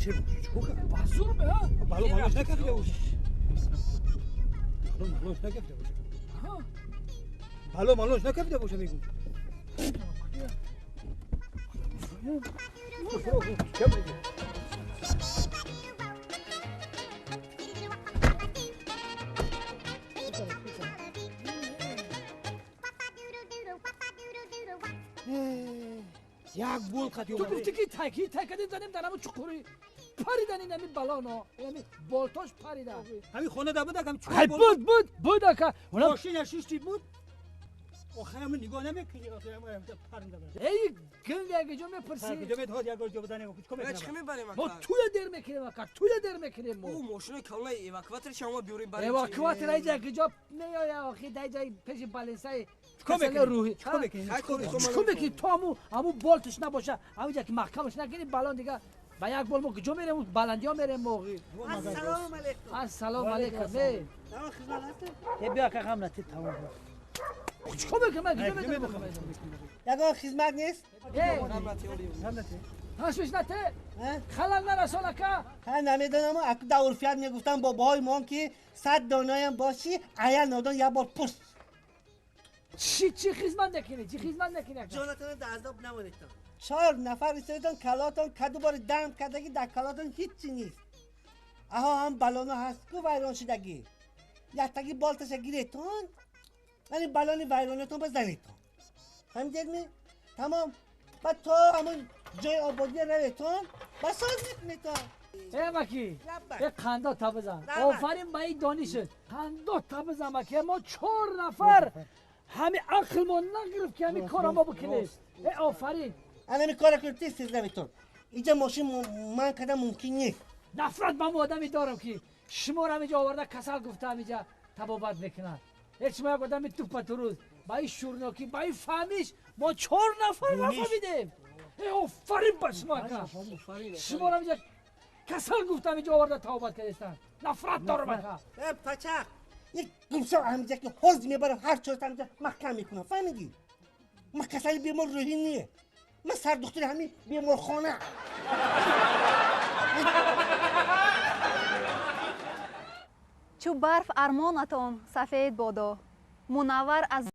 Чӣ чӣ кард? Ба зур ме, ҳа? Бало малош накафта боша. Бало малош накафта боша. Бало малош накафта боша мегум. Як бол қад. Ту гуфтӣ ки тай кардем, занем дар ҳамун чуқурӣ паридан, ин ҳами балоно, ҳами болтош парида. Ҳами хона да буд, акам? Ҳай, буд, буд, буд, ака. Мошина шишти буд. Охир ҳами нигоҳ намекунӣ, охир паринда. Эй, гинг, як ҷо мепурсӣ. Куҷо метавад як ҷо бизанем? Чӣ мекунем? Чӣ мебарем? Мо туя дер мекунем, ака, туя дер мекунем мо. Ӯ мошинаи калонаи эвакуатор шама биёрем барем. Эвакуатор айҷа куҷо меоя охи, дар ҷои пеши баленсаи. Чикор мекунем? Рӯҳӣ. Чикор мекунем? Чикор мекунем? То ҳаму болташ набоша, ҳамуҷа ки маҳкамаш накунӣ, балон дига ба як бол мо куҷо мерем? Баландиҳо мерем мо. Ассалому алайкум. Ассалому алайкум. Тамом, хизмат ҳастед? Биё, ака, ғам натид, тамом. Чикор мекунем? Ман куҷо медонам? Ягон хизмат нест? Ташвиш нате, халал нарасон, ака. Ҳа, намедонам, аку дар урфият мегуфтам бобоҳои мон, ки 100 доноям бошӣ, ая нодон як бор пурс. Чӣ хизмат мекунӣ? Чӣ хизмат мекунӣ, ака? Ҷонатонро дар азоб намонедтон. Чор нафар истодетон, калотон каду бори дам кардагӣ, дар калотон ҳиччи нест. Аҳо, ҳам балоно ҳаст ку вайрон шудагӣ, яктаги болташа гиретон, вале балони вайронатон ба занетон, фаҳмидед ми? Тамом, баъд то ҳамон ҷои ободия раветон, ба соз мекунетон. Э, маки, э, қандо та бизан. Офарин ба ин донишат, қандо та бизан, маки. Мо чор нафар ҳами ақлмон нагирифт, ки ҳами кора мо бикунем. Э, офарин. Анами кора кунед, тез тез раветон, инҷа мошин ман кардан мумкин нест. Нафрат ба мо одаме дорам, ки шуморо ҳамиҷа оварда, касал гуфта, ҳамиҷа табобат мекунад. Э, шумо як одами туппатурӯз, ба ин шӯрнокӣ, ба ин фаҳмиш мо чор нафар нафаҳмидем. Э, офарин ба шумо, ака. Шуморо ҳамиҷа касал гуфта, ҳамиҷа оварда табобат кардестан. Нафрат дорам, ака. Э, пачақ, як гумшав, ҳамиҷа ки ҳоз мебарам, ҳар чорта ҳамиҷа маҳкам мекунам, фаҳмидӣ? Ман касали бемор рӯҳӣ не, ман сардухтури ҳамин беморхона. Чу барф армонатон сафед бодо, мунаввар аз